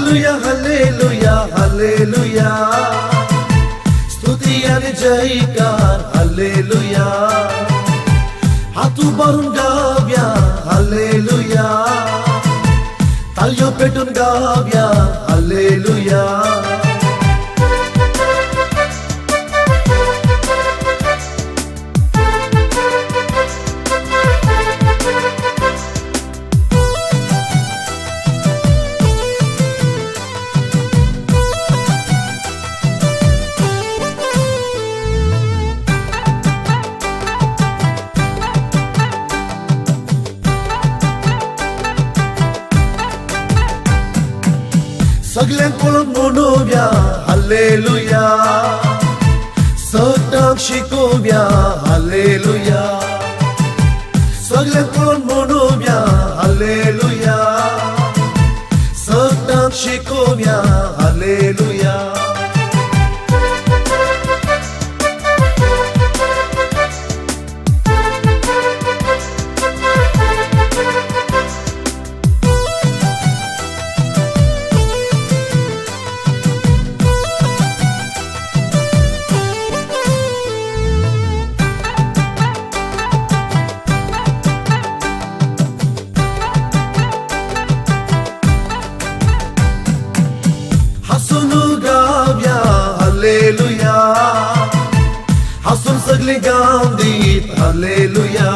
Hallelujah, hallelujah, hallelujah. स्तुती आणि जयकार हालेलुया. हातू भरून गाव्या हालेलुया. तालयो पेटून गाव्या हालेलुया. सगल्यांक पळोवन म्हणुया हालेलुया. सगळ्यांक शिकोवया हालेलुया. सगल्यांक पळोवन म्हणुया हालेलुया. सगळ्यांक शिकोवया हालेलुया. हसून गाव्या हालेलुया. हसून सगळी गावन दीत हालेलुया.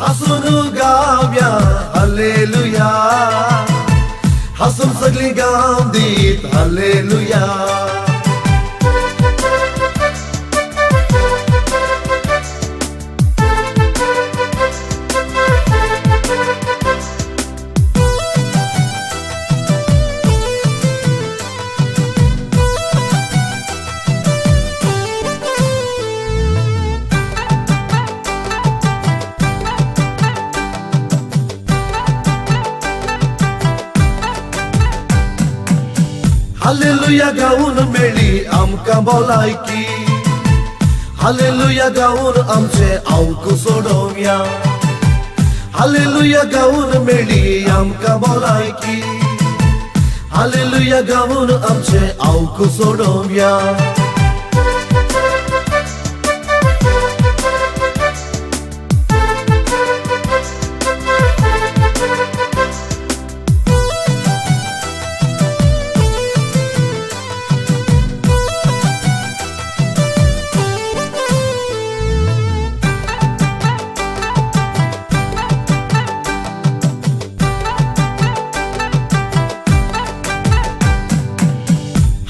हसून गाव्या हालेलुया. हसून सगळी गावन दीत hallelujah. हालेलुया गावन मेळ्ळी आमकां भलायकी. हालेलुया गावन आमचे आवक सोडोवया. हालेलुया गावन मेळ्ळी आमकां भलायकी. हालेलुया गावन आमचे आवक सोडोवया.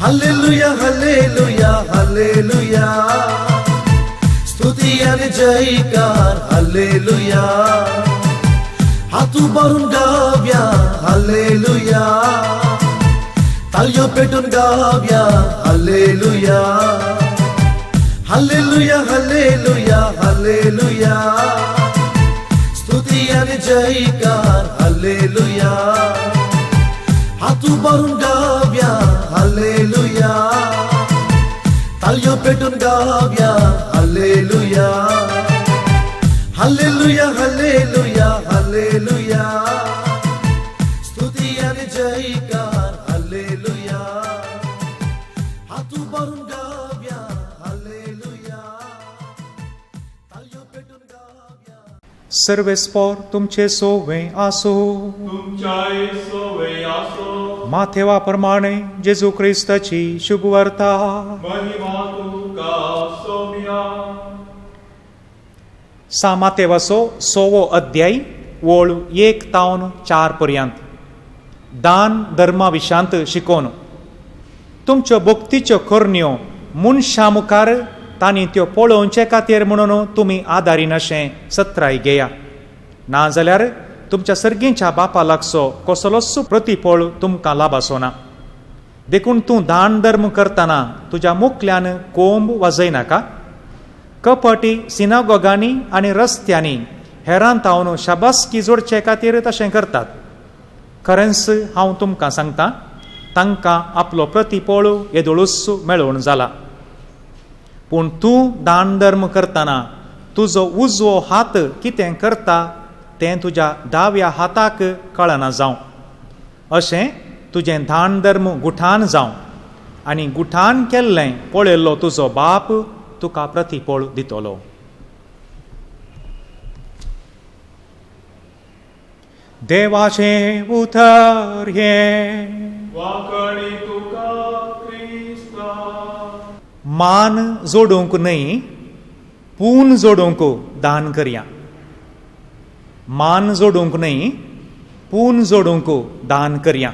Hallelujah hallelujah hallelujah. स्तुती आणि जयकार हालेलुया. हातू भरून गाव्या हालेलुया. तालयो पेटून गाव्या hallelujah. Hallelujah hallelujah hallelujah. स्तुती आणि जयकार हालेलुया. हातू भरून गाव्या हालेलुया. तालयो पेटून गाव्या hallelujah. Hallelujah hallelujah hallelujah. स्तुती आणि जयकार हालेलुया. हातू भरून गाव्या हालेलुया. तालयो पेटून गाव्या. सर्वेस्पोर तुमचे सोवे आसो. तुमच्याय सोवे आसो. माथेवा प्रमाणे जेजू क्रिस्ताची शुभवार्ता. महिमा तुका सोम्या. सा मातेवाचो 6वो अध्याय वळ 1 तावन 4 पर्यंत. दान धर्मा विशांत शिकोवन तुमच्यो भक्तीच्यो करण्यो मनशां मुखार तांणी त्यो पळोवचे खातीर म्हणून तुमी आदारिनाशें सत्राय घेया. नाजाल्यार तुमच्या सर्गींच्या बापा लागचो कसलोच प्रतिफळ तुमकां लाभाचो ना. देखून तूं दान धर्म करतना तुज्या मुखल्यान कोंब वाजयनाका. कपटी सिनागोगांनी आनी रस्त्यांनी हेरां तावन शाबासकी जोडचे खातीर तशें करतात. खरेंच हांव तुमकां सांगता, तांकां आपलो प्रतिफळ येदोळूच मेळोवन जाला. पूण तूं दान धर्म करतना तुजो उजवो हात कितें करता तें तुज्या दाव्या हाताक कळना जावं. अशें तुजें दान धर्म गुठान जावं आनी गुठान केल्लें पळयल्लो तुजो बाप तुका प्रतिफळ दितलो. देवाचें उतर हें. वांकणी तुका क्रिस्ता. मान जोडूंक न्हय पून जोडूंक दान करया. मान जोडूंक न्हय पून जोडूंक दान करया.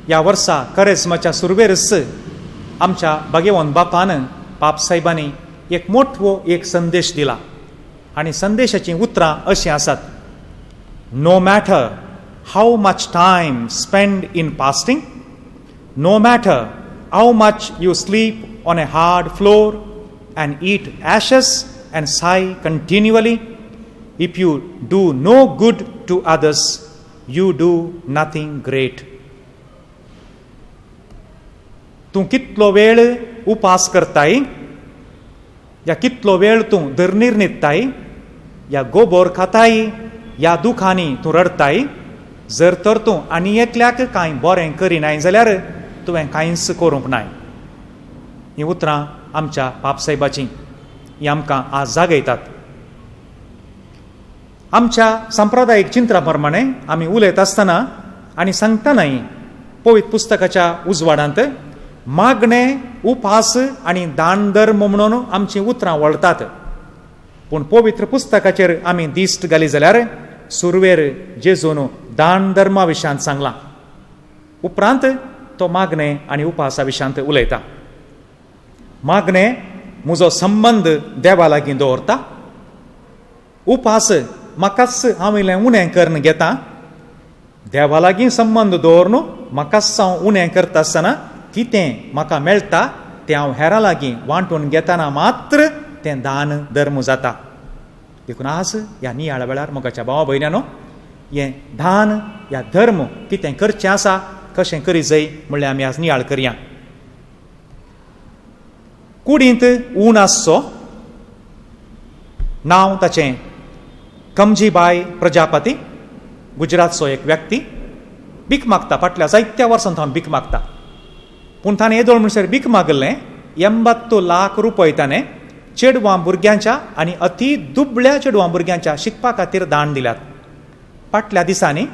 ह्या वर्सा करेज्माच्या सुरवेरच आमच्या भाग्यवंत बापान पापसाहेबांनी एक मोठो एक संदेश दिला आनी संदेशाचीं उतरां अशीं आसात. No matter how much time spent in fasting, no matter how much you sleep on a hard floor and eat ashes and sigh continually, if you do no good to others, you do nothing great. तूं कितलो वेळ उपास करताय या कितलो वेळ तूं धरणीर न्हिदताय या गोबोर खाताय या दुखांनी तूं रडताय, जर तर तूं आनी एकल्याक कांय बरें करिनाय जाल्यार तुवें कांयच करूंक नाय. हीं उतरां आमच्या पापसाहेबाचीं हीं आमकां आज जागयतात. आमच्या संप्रदायीक चिंतना प्रमाणे आमी उलयत आसतना आनी सांगतनाय पवित्र पुस्तकाच्या उजवाडांत मागणें, उपास आनी दान धर्म म्हणून आमचीं उतरां वळटात. पूण पवित्र पुस्तकाचेर आमी दिश्ट घाली जाल्यार सुरवेर जेजून दान धर्मा विशयांत सांगलां, उपरांत तो मागणें आनी उपासा विशयांत उलयता. मागणें म्हजो संबंद देवा लागीं दवरता, उपास म्हाकाच हांव इल्लें उणें करून घेता, देवा लागीं संबंद दवरून म्हाकाच हांव उणें करता आसतना कितें म्हाका मेळटा तें हांव हेरां लागीं वांटून घेतना मात्र तें दान धर्म जाता. देखून आज ह्या नियाळा वेळार मोगाच्या भावा भयण्यानो हें दान ह्या धर्म कितें करचें आसा, कशें करी जाय म्हणल्यार आमी आज नियाळ करया. कुडींत ऊन आसचो, नांव ताचें कमजीबाय प्रजापती, गुजरातचो एक व्यक्ती, भीक मागता, फाटल्या जायत्या वर्सां थावन भीक मागता. पूण ताणें येदोळ म्हणसर भीक मागिल्लें 80 लाख रुपये ताणें चेडवां भुरग्यांच्या आनी अती दुबळ्या चेडवां भुरग्यांच्या शिकपा खातीर दान दिल्यात. फाटल्या दिसांनी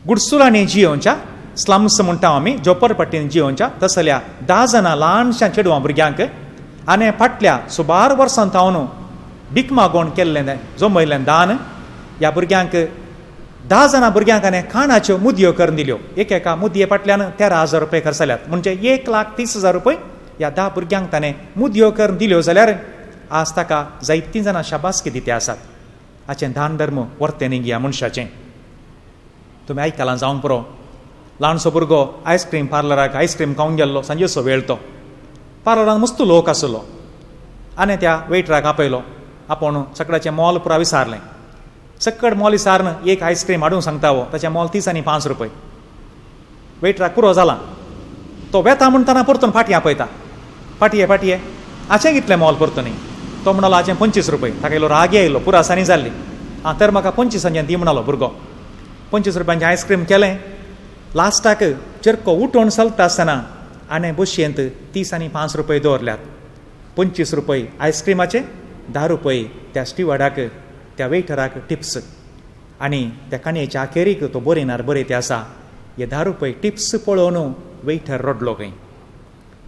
गुडसुलांनी जियोवच्या स्लम्स म्हणटा आमी, झोपरपट्टीन जियोवच्या तसल्या 10 जाणां ल्हानशा चेडवां भुरग्यांक आनी फाटल्या सुमार वर्सां थावन भीक मागोवन केल्लें जमयल्लें दान ह्या भुरग्यांक 10 जाणां भुरग्यांक आनी खाणाच्यो मुदयो करून दिल्यो. एक एका मुदये फाटल्यान 13,000 रुपये खर्च जाल्यात, म्हणजे 1,30,000 रुपये ह्या 10 भुरग्यांक ताणें मुदयो करून दिल्यो जाल्यार आज ताका जायतीं जाणां शाबासकी दिते आसात. हाचें दान धर्म वर्तें न्ही ह्या मनशाचें. तुमी आयकलां जावंक पुरो, ल्हानसो भुरगो आयस्क्रीम पार्लराक आयस्क्रीम खावंक गेल्लो, सांजेचो वेळ तो, पार्लरान मस्त लोक आसलो आनी त्या वेटराक आपयलो. आपूण सगळ्याचें मोल पुरा विचारलें, सक्कड मोल विचारून एक आयस्क्रीम हाडूंक सांगता हो, ताचें मोल 30 आनी 5 रुपये. वेटराक पुरो जाला, तो वेता म्हणटना परतून फाटीं आपयता, फाटये फाटये हाचें कितलें मोल परतून? तो म्हणलो हाचें 25 रुपये. ताका इल्लो राग आयलो, पुरासांनी जाल्ली. आं तर म्हाका 25 दी म्हणलो भुरगो. 25 रुपयांचें आयस्क्रीम केलें. लास्टाक चेरको उठोवन चलता आसतना आनी बशयेंत 30 आनी 5 रुपये दवरल्यात. 25 रुपये आयस्क्रिमाचे, 10 रुपये त्या स्टिवर्डाक, त्या वेटराक टिप्स. आनी त्या काणयेच्या अखेरीक तो बरयणार बरयते आसा, हे 10 रुपये टिप्स पळोवन वेटर रडलो खंय.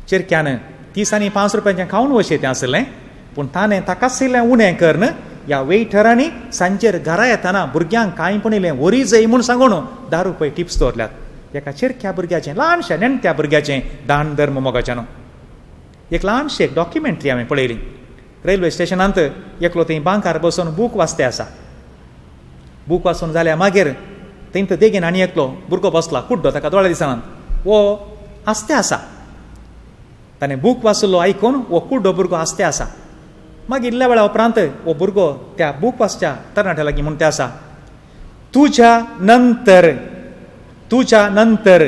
चेरक्यान 30 आनी 5 रुपयांचें खावन वशें तें आसलें, पूण ताणें ताकाच इल्लें उणें करून ह्या वेटरांनी सांजेर घरा येतना भुरग्यांक कांय पण इल्लें वरी जाय म्हूण सांगून 10 रुपये टिप्स दवरल्यात. एका चेरक्या भुरग्याचें, ल्हानशा नेणट्या भुरग्याचें दान धर्म मोगाच्यान. एक ल्हानशी एक डॉक्युमेंट्री हांवें पळयली. रेल्वे स्टेशनांत एकलो थंय बांकार बसून बूक वाचते आसा. बूक वाचून जाल्यार मागीर थंय देगेन आनी एकलो भुरगो बसला, कुड्डो, ताका दोळे दिसनात, वो आसते आसा. ताणें बूक वाचलो आयकून वो कुड्डो भुरगो आसते आसा. मागीर इल्ल्या वेळा उपरांत वो भुरगो त्या बूक वाचच्या तरणाट्या लागीं म्हणटा आसा, तुज्या नंतर, तुज्या नंतर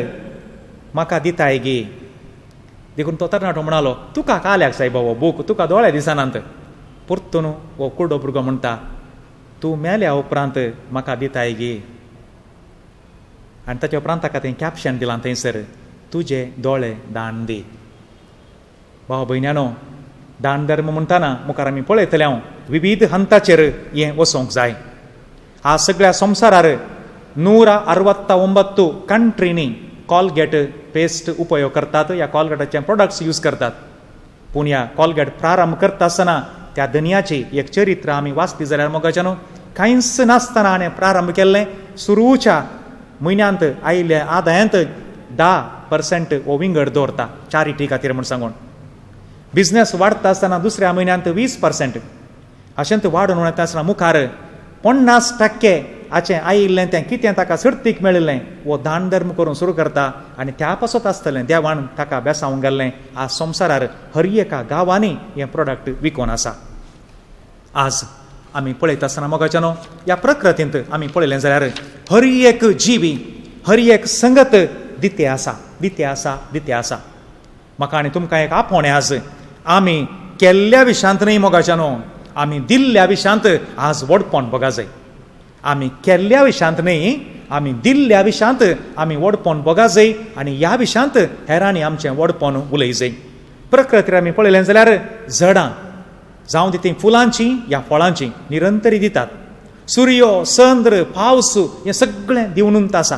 म्हाका दिताय गे. देखून तो तरणाटो म्हणालो, तुका काल्याक जाय बाबा बूक, तुका दोळे दिसनात. परतून हो कुड्डो भुरगो म्हणटा, तूं मेल्या उपरांत म्हाका दिताय गे. आनी ताच्या उपरांत ताका तें कॅप्शन दिलां थंयसर, तुजे दोळे दान दी. भाव भयण्यानो, दान धर्म म्हणटाना मुखार आमी पळयतले हांव विविध हंताचेर हें वचोंक जाय. आज सगळ्या संवसारार 169 कंट्रींनी कॉलगेट पेस्ट उपयोग करतात, ह्या कॉलगेटाचे प्रोडक्ट्स यूज करतात. पूण ह्या कॉलगेट प्रारंभ करता आसतना त्या धनयाची एक चरित्र आमी वाचली जाल्यार मोगाच्यानो, कांयच नासतना हाणें प्रारंभ केल्लें. सुरूच्या म्हयन्यांत आयिल्ल्या आदायांत 10% हो विंगड दवरता चॅरिटी खातीर म्हूण सांगून. बिजनेस वाडटा आसतना दुसऱ्या म्हयन्यांत 20%, अशेंच वाडून वता आसतना मुखार 50% हाचें आयिल्लें तें कितें ताका सर्तीक मेळिल्लें हो दान धर्म करूंक सुरू करता. आनी त्या पासत आसतलें देवान ताका बेसावंक घाल्लें. आज संवसारार हर एका गांवांनी हें प्रोडक्ट विकोन आसा. आज आमी पळयता आसतना मोगाच्यानो, ह्या प्रकृतींत आमी पळयलें जाल्यार हर एक जिवी, हर एक संगत दिते आसा, दिते आसा, दिते आसा. म्हाका आनी तुमकां एक आपोवणें आज, आमी केल्ल्या विशांत न्हय मोगाच्यानो, आमी दिल्ल्या विशांत आज व्हडपण बघा जाय. आमी केल्ल्या विशांत न्हय, आमी दिल्ल्या विशांत आमी व्हडपण बघा जाय आनी ह्या विशांत हेरांनी आमचें व्हडपण उलय जाय. प्रकृतीर आमी पळयलें जाल्यार झाडां जावं ती तीं फुलांची या फळांची निरंतरी दितात. सुर्यो, चंद्र, पावस हें सगळें दिवनूच आसा.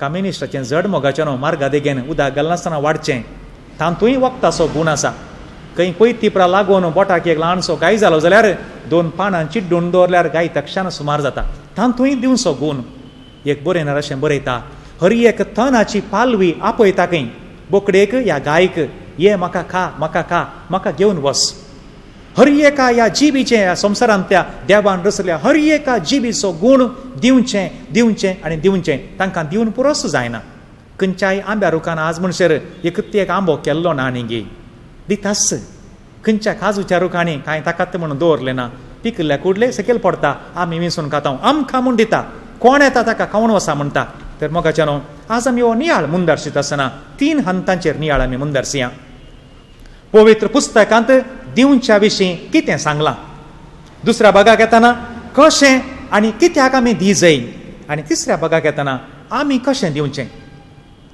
कामिनिस्टाचें जड मोगाचें न्हू मार्गा देगेन उदक घालनासतना वाडचें, तातूंय वखदाचो गूण आसा. खंय कोयतिपरा लागून बोटाक एक ल्हानसो गाय जालो जाल्यार दोन पानां चिड्डून दवरल्यार गाय तक्षान सुमार जाता, तातूंय दिवचो गूण. एक बरयणार अशें बरयता, हर एक तणाची पालवी आपयता खंय बोकडेक या गायक, ये म्हाका खा, म्हाका खा, म्हाका घेवन वस. हर एका ह्या जिबीचें, ह्या संवसारांतल्या देवान रचल्या हर एका जिबीचो गूण दिवचें, दिवचें आनी दिवचें. तांकां दिवन पुरोस जायना. खंयच्याय आंब्या रुखान आज म्हणसर एक एक आंबो केल्लो ना आनी गे दितास. खंयच्या काजूच्या रुखांनी कांय ताकात म्हणून दवरलें ना, पिकिल्ल्या कुडले सकयल पडटा, आमी विंचून खाता, आमकां म्हूण दिता, कोण येता ताका खावन वसा म्हणटा. तर मोगाच्या न्हू आज आमी हो नियाळ मुंदारशीत आसतना तीन हंतांचेर नियाळ आमी मुंदारसिया. पवित्र पुस्तकांत दिवच्या विशीं कितें सांगलां, दुसऱ्या भागाक येतना कशें आनी कित्याक आमी दी जाय, आनी तिसऱ्या भागाक येतना आमी कशें दिवचें,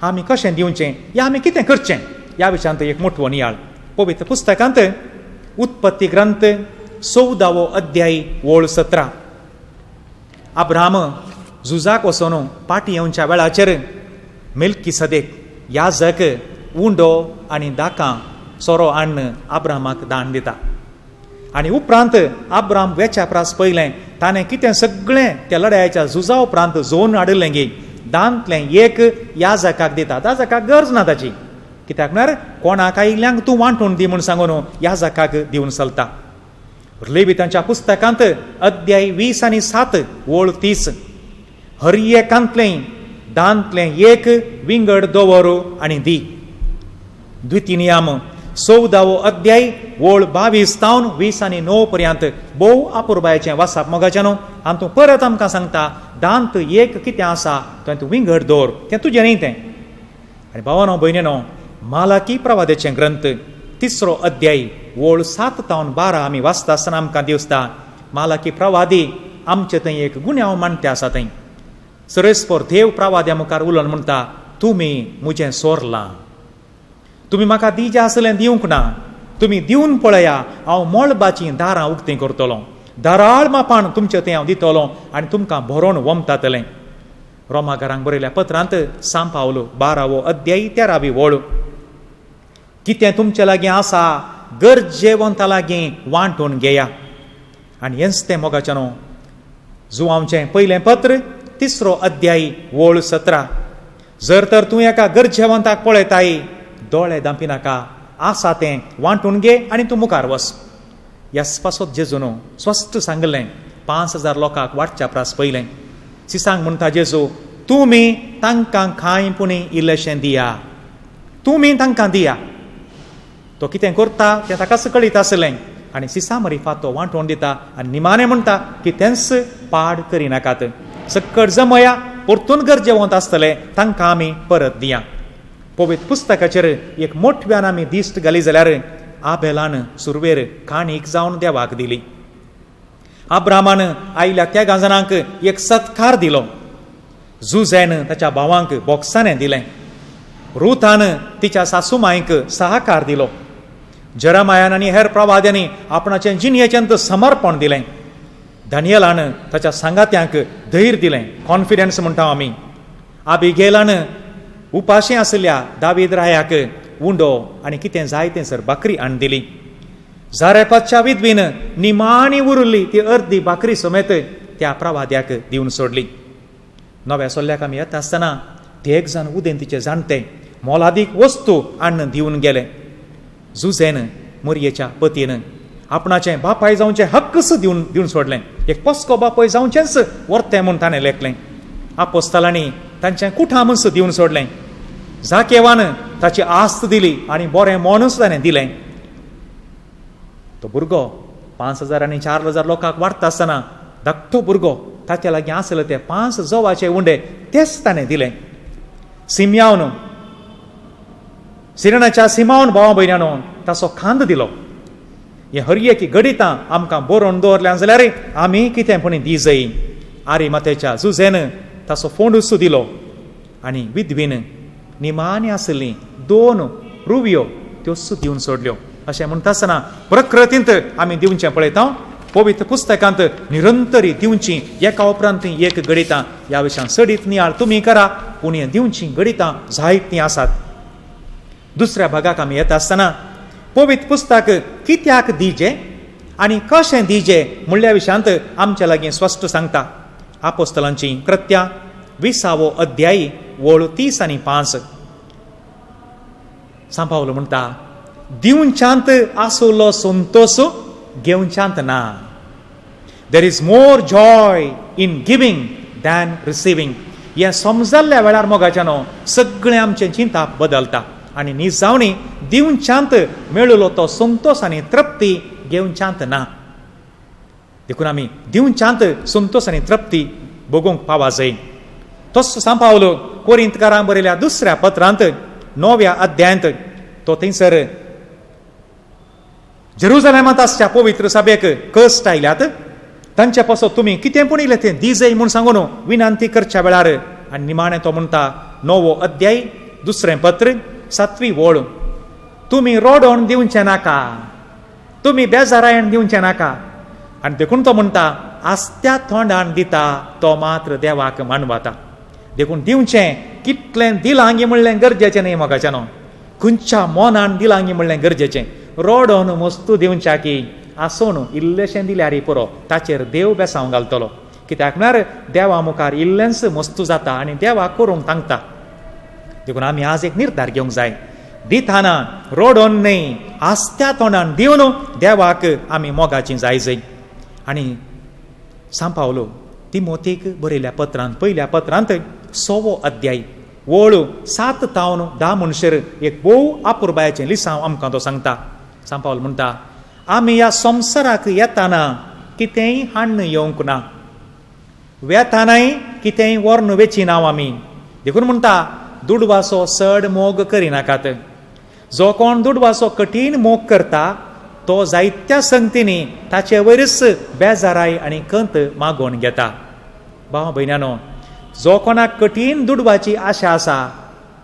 आमी कशें दिवचें या आमी कितें करचें ह्या विशयांत एक मोटवो नियाळ. पवित्र पुस्तकांत उत्पत्ती ग्रंथ 14वो अध्याय ओळ 17, अब्राम झुजाक वचून पाटी येवच्या वेळाचेर मेल्कीसदेक याजक उंडो आनी दाकां सोरो हाडून अब्रामाक दान दिता. आनी उपरांत अब्राम वेच्या प्रास पयलें ताणें कितें सगळें त्या लढायेच्या झुजा उपरांत जोन हाडिल्लें गी दांतलें एक याजकाक दिता. याजकाक गरज ना ताची, कित्याक म्हळ्यार कोणाक आयिल्ल्यांक तूं वांटून दी म्हूण सांगून याजकाक दिवन चलता. लेवितांच्या पुस्तकांत अध्याय 20 आनी 7 ओळ 30, हर एकांतलें दांतलें एक विंगड दवर आनी दी. द्वितीय नियम 14वो अध्याय ओळ 22 तावन 20 आनी 9 पर्यंत भोव अपुरबायेचें वाचप मोगाचें न्हू. आनी तूं परत आमकां सांगता दांत एक कितें आसा तें तूं विंगड दवर, तें तुजें न्ही तें. आनी भावानो भयणीनो, मालाकी प्रवादेचें ग्रंथ 3रो अध्याय ओळ 7 तावन 12 आमी वाचता आसतना आमकां दिसता मालाकी प्रवादी आमचे थंय एक गुन्यांव मानते आसा. थंय सरस्पर देव प्रवाद्या मुखार उलोवन म्हणटा, तुमी म्हजें सोरलां, तुमी म्हाका दिजे आसलें दिवंक ना, तुमी दिवन पळया हांव मळबाचीं दारां उक्तीं करतलो, दाराळ मापान तुमचें थंय हांव दितलो आनी तुमकां भरोन वमतातलें. रोमागारांक बरयल्या पत्रांत सांव पावलो 12वो अध्याय 13वी ओळ, कितें तुमचे लागीं आसा गरजेवंता लागीं वांटून घेया. आनी हेंच तें मोगाचें न्हू जुवांवचें पयलें पत्र 3रो अध्याय ओळ 17, जर तर तूं एका गरजेवंताक पळयताय दोळे दांपिनाका, आसा तें वांटून घे आनी तूं मुखार वस. ह्याच पासत जेजून स्पश्ट सांगलें 5000 लोकांक वांटच्या प्रास पयलें सिसांक म्हणटा जेजू, तुमी तांकां कांय पुणी इल्लेशें दिया, तुमी तांकां दिया. तो कितें करता तें ताकाच कळीत आसलें आनी सिसा मरिफात तो वांटून दिता आनी निमाणें म्हणटा की तेंच पाड करिनाकात, सक्कड जमया परतून गरजेवंत आसतले तांकां आमी परत दिया. पवित्र पुस्तकाचेर एक मोठव्यान आमी दिश्ट घाली जाल्यार आबेलान सुरवेर काणीक जावन देवाक दिली, अब्रामान आयल्या त्या जाणांक एक सत्कार दिलो, जुझेन ताच्या भावांक बोक्साणें दिलें. रुथान तिच्या सासूमायक सहकार दिलो. जेरमायान आनी हेर प्रवाद्यांनी आपणाचें जिणयेचें समर्पण दिलें. दानियलान ताच्या सांगात्यांक धैर्य दिलें, कॉन्फिडन्स म्हणटा आमी. आबिगेलान उपाशी आशिल्ल्या दावीद रायाक उंडो आनी कितें जाय तें सर भाकरी हाडून दिली. जारेपाच्या विधवीन निमाणी उरिल्ली ती अर्दी भाकरी समेत त्या प्रवाद्याक दिवन सोडली. नव्या सोल्ल्याक आमी येता आसतना ते एक जाण उदेंतीचे जाणटे मोलादीक वस्तू हाडून दिवन गेले. जुझेन मोरयेच्या पतीन आपणाचें बापाय जावचें हक्कच दिवन दिवन सोडलें. एक पोसको बापाय जावचेंच वर्तें म्हूण ताणें लेखलें. आपोस्तलांनी तांचें कुठामूच दिवन सोडलें. जाकेवान ताची आस्त दिली आनी बरें मोनूच ताणें दिलें. तो भुरगो 5,000 आनी 4,000 लोकांक वाडटा आसतना धाकटो भुरगो ताच्या लागीं आसले ते 5 जवाचे उंडे तेच ताणें दिले. सिमयावन सिरणाच्या सिमावन भावा भयण्यानो ताचो खांद दिलो. हे हर एक घडितां आमकां बरोवन दवरल्यान जाल्यार आमी कितें पूण दिजय. आरी मातेच्या जुझेन ताचो फोंडूस दिलो आनी विधवीन निमाणी आसली 2 रुवयो त्योच दिवन सोडल्यो. अशें म्हणटा आसतना प्रकृतींत आमी दिवचें पळयता, पवित्र पुस्तकांत निरंतरी दिवची एका उपरांत एक घडितां. ह्या विशयान चडीत नियाळ तुमी करा, पूण हें दिवची घडितां जायतीं आसात. दुसऱ्या भागाक आमी येता आसतना पवित्र पुस्तक कित्याक दिजे आनी कशें दिजे म्हणल्या विशयांत आमच्या लागीं स्पश्ट सांगता. आपोस्तलांची कृत्या 20वो अध्याय वळ 30 आनी 5. सांपावलो म्हणटा, दिवच्यांत आसलो संतोष घेवच्यांत ना. There is more joy in giving than receiving. हें समजल्ल्या वेळार मोगाच्यानो सगळें आमचें चिंताप बदलता आनी निजावणी दिवच्यांत मेळिल्लो तो संतोष आनी तृप्ती घेवच्यांत ना. देखून आमी दिवच्यांत संतोष आनी तृप्ती भोगूंक पावा जाय. तोच सांपावलो कोरिंतकारां बरयल्या दुसऱ्या पत्रांत 9व्या अध्यायांत तो थंयसर जेरुजलेमांत आसच्या पवित्र सभेक कश्ट आयल्यात तांचे पासत तुमी कितें पूण इल्लें तें दिजय म्हूण सांगून विनंती करच्या वेळार आनी निमाणें तो म्हणटा 9वो अध्याय 2 पत्र 7वी वळ, तुमी रोडोन दिवचें नाका, तुमी बेजारायण दिवचें नाका. आनी देखून तो म्हणटा आस्त्या तोंडान दिता तो मात्र देवाक मानवता. देखून दिवचें कितलें दिलांगी म्हणलें गरजेचें न्ही मोगाच्यानो, खंयच्या मनान दिलांगी म्हणलें गरजेचें. रोडोन मस्तू दिवच्या की आसून इल्लेशें दिल्यार पुरो, ताचेर देव बेसांव घालतलो. कित्याक म्हळ्यार देवा मुखार इल्लेंच मस्तू जाता आनी देवाक करूंक तांकता. देखून आमी आज एक निर्धार घेवंक जाय, दिताना रोडोन न्हय आस्त्या तोंडान दिवन देवाक आमी मोगाची जाय जाय. आनी सांपावलो तिमोतीक बरयल्या पत्रांत 1ल्या पत्रांत 6वो अध्याय वळ 7 तावन 10 म्हणसर एक भोव आपुरबायाचें लिसांव आमकां तो सांगता. सांपावल म्हणटा, आमी ह्या संवसाराक येताना कितेंय हाडून येवंक ना, वेतानाय कितेंय व्हरून वेची ना आमी. देखून म्हणटा दुडवाचो चड मोग करिनाकात. जो कोण दुडवाचो कठीण मोग करता तो जायत्या संगतींनी ताचे वयरच बेजाराय आनी कंत मागोवन घेता. भाव भयण्यानो, जो कोणाक कठीण दुडवाची आशा आसा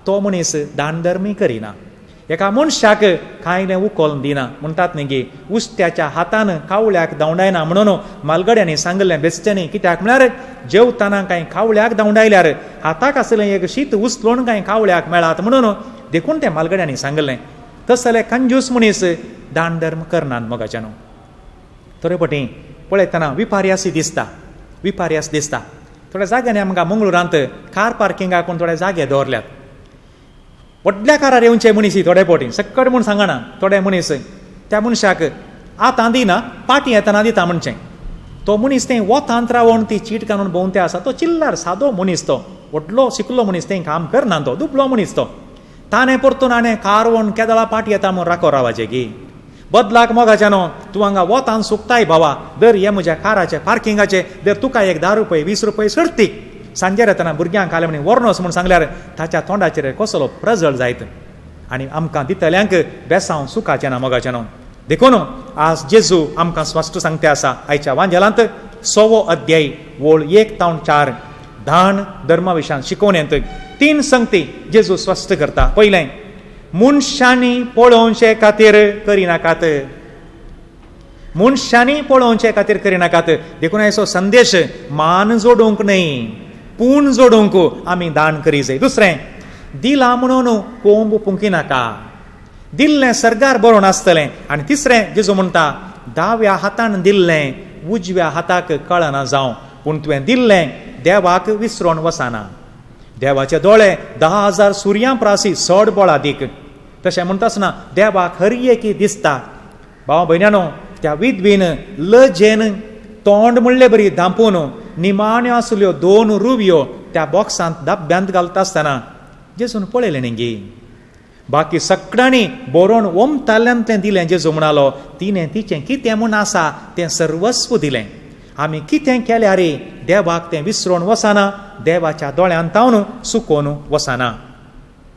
तो मनीस दानधर्मी करिना. एका मनशाक कांय उकोल दिना. म्हणटात न्ही गी, उश्ट्याच्या हातान कावळ्याक धांवडायना म्हणून मालगड्यांनी सांगलें बेश्टें. कित्याक म्हळ्यार जेवताना कांय कावळ्याक धांवडायल्यार हाताक आसलें एक शीत उचलून कांय कावळ्याक मेळात म्हणून देखून तें मालगड्यांनी सांगलें. तसले कंजूस मनीस दान धर्म करनात मोगाच्यानो. थोडे पटी पळयतना विपार्यास दिसता, विपार्यास दिसता. थोड्या जाग्यांनी आमकां मंगळुरांत कार पार्किंगाक पूण थोडे जागे दवरल्यात. व्हडल्या कारार येवचे मनीस थोडे पोटी सक्कड म्हूण सांगना, थोडे मनीस त्या मनशाक आतां दिना पाटी येतना दिता म्हणचें. तो मनीस तें वतांत रावन ती चीट काडून भोंवते आसा. तो चिल्लार सादो मनीस, तो व्हडलो शिकलो मनीस, तें काम करना, तो दुबलो मनीस. तो ताणें परतून हाणें कार केदळा पाटी येता म्हूण राखो रावाचें की बदलाक मोगाच्यानो तूं हांगा वतान सुकताय बाबा, दर हे म्हज्या काराचे पार्किंगाचे दर तुका एक 10 रुपये 20 रुपये सोडतीक. सांजेर येतना भुरग्यांक आले म्हण व्हरनोस म्हूण सांगल्यार ताच्या तोंडाचेर कसलो प्रजळ जायत आनी आमकां दितल्यांक बेसांव सुखाचें ना मोगाचें न्हू. देखून आज जेजू आमकां स्पश्ट सांगते आसा आयच्या वांजेलांत 6वो अध्याय वळ 1 ते 4, दान धर्मा विशयान शिकोवणेंत तीन संगती जेजू स्पश्ट करता. पयलें, मनशांनी पळोवचे खातीर करिनाकात, मनशांनी पळोवचे खातीर करिनाकात. देखून असो संदेश मान जोडूंक न्हय पूण जोडूंक आमी दान करी जाय. दुसरें, दिला म्हणून कोंब पुंकिनाका, दिल्लें सरगार बरोवन आसतलें. आनी तिसरें, जेजू म्हणटा दाव्या हातान दिल्लें उजव्या हाताक कळना जावं, पूण तुवें दिल्लें देवाक विसरोन वचना. देवाचे दोळे 10,000 सुर्यां प्रासी चड बळादीक. तशें म्हणटा आसतना देवाक हर एकी दिसता. भाव भयण्यानो, त्या विधवीन लजेन तोंड म्हणले बरी धांपून निमाण्यो आसल्यो 2 रुवयो त्या बॉक्सांत डब्यांत घालता आसतना जेजून पळयलें न्ही. बाकी सगळ्यांनी बरोवन ओमताल्यांतलें दिलें. जेजू म्हणालो तिणें तिचें कितें म्हूण आसा तें सर्वस्व दिलें. आमी कितें केल्यार देवाक तें विसरोन वचना, देवाच्या दोळ्यान तावन सुकोवन वचना,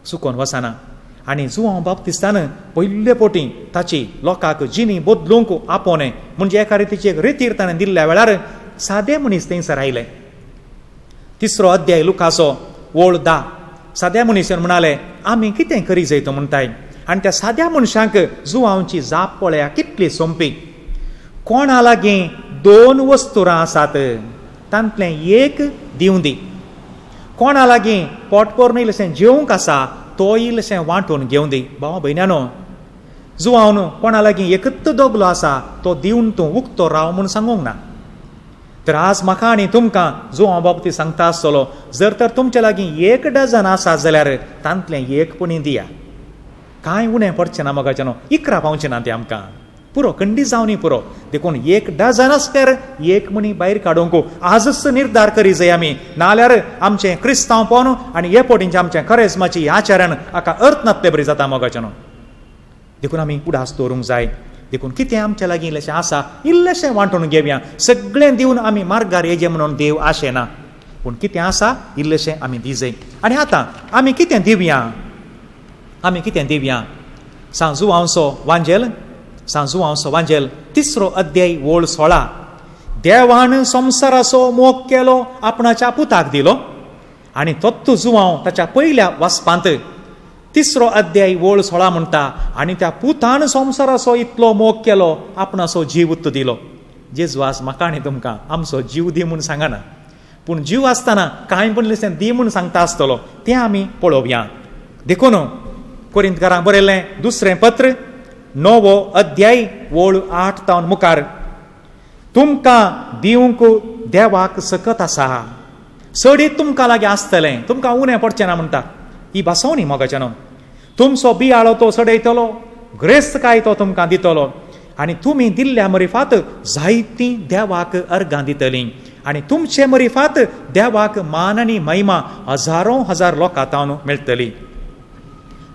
सुकोवन वचना. आनी जुआंव बाप्तिस्तान पयले पोटी ताची लोकांक जिणी बदलूंक आपोवणें म्हणजे एका रितीची एक रेतीर ताणें दिल्ल्या वेळार सादे मनीस थंयसर आयले. 3 अध्याय लुकाचो ओळ 10, साद्या मनीसान म्हणाले आमी कितें करी जाय तो म्हणटाय. आनी त्या साद्या मनशांक जुआंवची जाप पळया कितली सोंपी. कोणा लागीं 2 वस्तुरां आसात तांतलें एक दिवं दी, कोणा लागीं पोट भरून इल्लेशें जेवंक आसा तो इल्लेशें वांटून घेवं दी. भाव भयण्यानो, जुआंवन कोणा लागीं एकच दोगलो आसा तो दिवन तूं उक्तो राव म्हूण सांगूंक ना. तर आज म्हाका आनी तुमकां जुआंव बाबतींत सांगता आसतलो, जर तर तुमचे लागीं 1 डझन आसा जाल्यार तांतलें एक पुणी दिया, कांय उणें पडचें ना मोगाच्यानो, 11 पावचें ना तें आमकां, पुरो खंडी जावनी पुरो. देखून 1 डझन आसल्यार एक मणी भायर काडूंक आजच निर्धार करी जाय आमी, नाल्यार आमचें क्रिस्तांवपण आनी हे पोटींचें आमचें खरेजमाची आचरण हाका अर्थ नासले बरी जाता मोगाच्यानो. देखून आमी उडास दवरूंक जाय. देखून कितें आमच्या लागीं इल्लेशें आसा इल्लेशें वांटून घेवया, सगळें दिवन आमी मार्गार येजें म्हणून देव आशेना, पूण कितें आसा इल्लेशें आमी दिजय. आनी आतां आमी कितें दिवया, आमी कितें दिवया? सांजुआंवचो वांजेल, सांजुआंवचो वांजेल 3 अध्याय ओळ 16, देवान संवसाराचो मोग केलो आपणाच्या पुताक दिलो. आनी तत्तू जुआंव ताच्या पयल्या वाचपांत 3 अध्याय ओळ 16 म्हणटा, आनी त्या पुतान संवसाराचो इतलो मोग केलो आपणाचो जीव दिलो. जेजू आज म्हाका आनी तुमकां आमचो जीव दी म्हूण सांगना, पूण जीव आसतना कांय पण दी म्हूण सांगता आसतलो, तें आमी पळोवया. देखून कोरिंतकारांक बरयल्लें 2 पत्र 9 अध्याय ओळ 8 तावन मुखार, तुमकां दिवंक देवाक सकत आसा, चडीत तुमकां लागीं आसतलें, तुमकां उणें पडचें ना म्हणटा. ही भासोवणी मोगाच्यानो, तुमचो बियाळो तो सडयतलो, ग्रेस्तकाय तो तुमकां दितलो, आनी तुमी दिल्ल्या मरिफात जायतीं देवाक अर्गां दितलीं, आनी तुमचे मरिफात देवाक मान आनी महिमा हजारों हजार लोकां तावन मेळटली.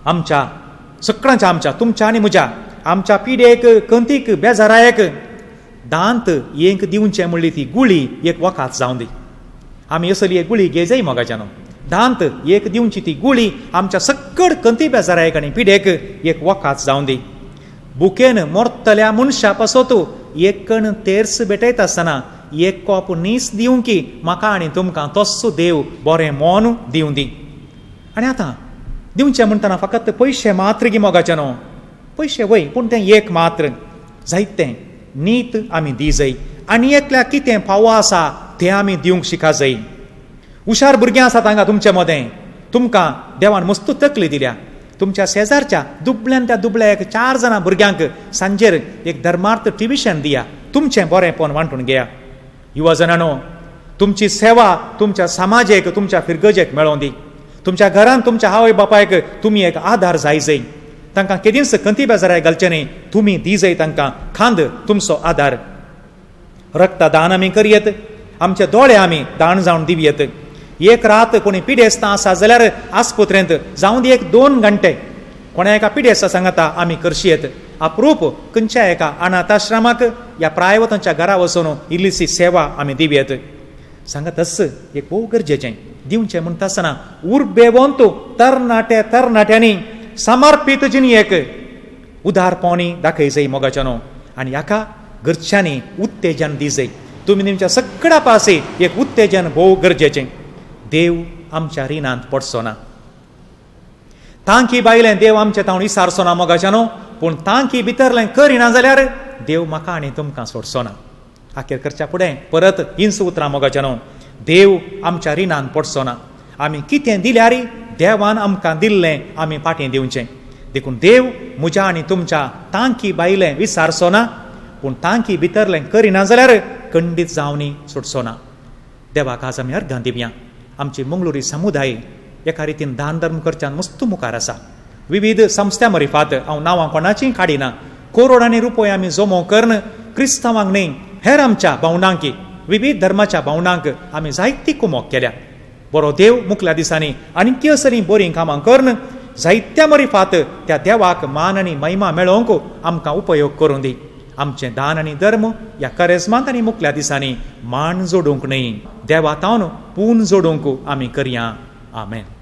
आमच्या सगळ्यांच्या, आमच्या तुमच्या आनी म्हज्या आमच्या पिडेक कंतीक बेजारायक दांत एक दिवचें म्हणली ती गुळी एक वखात जावं दी. आमी असली एक गुळी घेजय मोगाच्यानो, दांत एक दिवची ती गुळी आमच्या सक्कड कंती बेजारायक आनी पिडेक एक वखात जावं दी. बुकेन मोरतल्या मनशा पासत एक कण तेर्स भेटयता आसतना एक कोप नीस दिवंकी म्हाका आनी तुमकां तस्सो देव बरें मन दिवं दी. आनी आतां दिवचें म्हणटना फकत पयशे मात्र गी मोगाच्यानो, पयशे वय पूण तें एक मात्र जायतें नीत आमी दी जाय. आनी एकल्या कितें फावो आसा तें आमी दिवंक शिका जाय. हुशार भुरगीं आसात हांगा तुमचे मदें, तुमकां देवान मस्त तकली दिल्या. तुमच्या शेजारच्या दुबळ्यान त्या दुबळ्या एक 4 जाणां भुरग्यांक सांजेर एक धर्मार्थ ट्युशन दिया, तुमचें बरेंपण वांटून घेया. युवा जणांनो, तुमची सेवा तुमच्या समाजेक तुमच्या फिरगजेक मेळोवन दी. तुमच्या घरान तुमच्या आवय बापायक तुमी एक आधार जाय जाय, तांकां केदींच कंती बेजाराय घालचें न्ही, तुमी दी जाय तांकां खांद तुमचो आधार. रक्तदान आमी करयेत, आमचे दोळे आमी दान जावन दिवयेत. एक रात कोणी पिडेस्तां आसा जाल्यार आस्पत्रेंत जावं दी 1-2 घंटे कोणा एका पिडेस्ता सांगता आमी करशीयेत. अप्रूप खंयच्या एका अनाथाश्रमाक या प्रायवतांच्या घरा वचून इल्लीशी सेवा आमी दिवयेत. सांगत एक भोव गरजेचें दिवचें म्हणटा आसतना उर्बेवंत तरणाटे तरणाट्यांनी समर्पीत जिणेक उदारपणी दाखय जाय मोगाच्यानो. आनी हाका घरच्यांनी उत्तेजन दी जाय. तुमी तुमच्या सगळ्या पासे एक उत्तेजन भोव गरजेचें. देव आमच्या रिणांत पडचो ना. तांकी बायलें देव आमचें तावन विसारचो ना मोगाच्यानो, पूण तांकी भितरलें करिना जाल्यार देव म्हाका आनी तुमकां सोडचो ना. आखेर करच्या फुडें परत हींच उतरां मोगाच्यानो, देव आमच्या रिणांत पडचो ना. आमी कितें दिल्यार देवान आमकां दिल्लें आमी फाटीं दिवचें. देखून देव म्हज्या आनी तुमच्या तांकी बायलें विसारचो ना, पूण तांकी भितरलें करिना जाल्यार खंडीत जावनी सोडचो ना. देवाक आज आमी अर्घां दिवया. आमची मंगळुरी समुदाय एका रितीन दान धर्म करच्यान मस्त मुखार आसा. विविध संस्थ्या मरिफात हांव नांवां कोणाचीं काडिना, करोडांनी रुपया आमी जमो करून क्रिस्तांवांक न्हय हेर आमच्या भावणांक, विविध धर्माच्या भावणांक आमी जायती कुमोक केल्या. बरो देव मुखल्या दिसांनी आनी असलीं बरीं कामां करून जायत्या मरिफात त्या देवाक मान आनी महिमा मेळोवंक आमकां उपयोग करूं दी. आमचें दान आनी धर्म ह्या करेजमांत आनी मुखल्या दिसांनी मान जोडूंक न्हय, देवा तावन पून जोडूंक आमी करया. आमेन.